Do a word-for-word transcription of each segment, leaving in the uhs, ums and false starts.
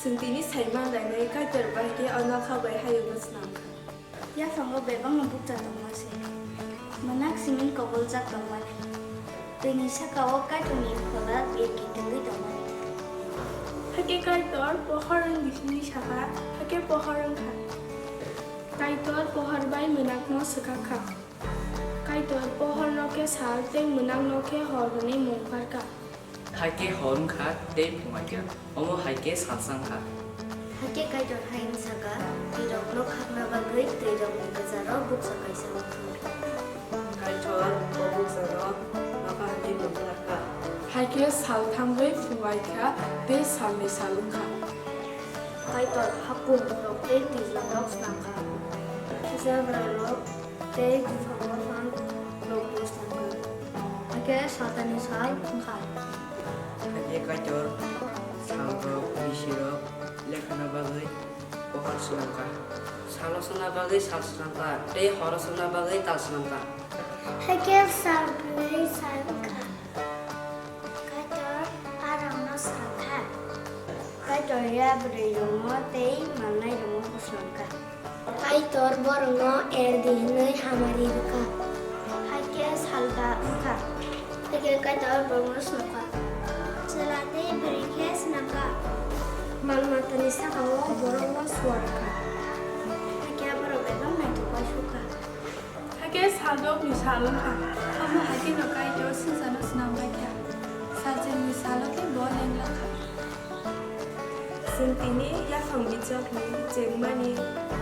Chwng tini sai man lainai, Kaitor bai khe o nokha bai hayungno swnam kha. Yaphango bebakno bukcha tongma se, mwnak simi koboljak tongmani. Twini saka-o Kaitorni phola birki tongwi tongmani. Hakhe Kaitor pohor wng di hwnwi sakha, hakhe pohor wng kha. Kaitor pohor bai mwnakno swkak kha. Kaitor pohorno khe sal tei mwnakno khe hor hwnwi mung pharkha. Hai khe hor wng kha tei phungai kha, omo hai khe salsa wng kha. Hakhe Kaitor hai wng sakha, twirokno khakna bagwi twirokni kwcharo bukcha kaisa wng thung. Kaitor o bukchano nokha hwnwi mung pharkha. Hai khe sal thangwi phungai kha tei salni sal wng kha. Kaitor hakungrok tei twijlangrok snam kha. Jabrarok tei buphango phan rokbo slam kha. Hakhe Satani sal wng kha. Hakhe Kaitor salrok, bisirok lekhana bagwi pohor swnam kha. Salo swnamna bagwi sal swnam kha, tei horo swnamna bagwi tal swnam kha. Hakhe sal brwi sal wng kha. Kaitor arokno sal kha. Kaitor yabrwirokno tei malnairokno bwswng kha. Kaitor borokno er di hwnwi hamari rw kha. Hakhe sal ba wng kha. Hakhe Kaitor borokno swnam kha. Chwla tei bwrwi khe swnam kha. Mal matani saka-o borokno suar kha. Hakhe borok bebak naithok bai su kha. Hakhe sal dokni sal wng kha. Omo hai kheno Kaitor swngcharno snam bai kha. Sal chengni salo khe bo lenglang kha. Chwng tini yaphang bichokni chengmani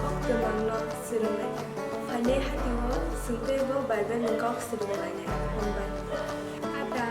kok twmangno swrwng lai kha. Phainai hatio chwng teibo Bible ni kok swrwng lainai. Hambai. Ata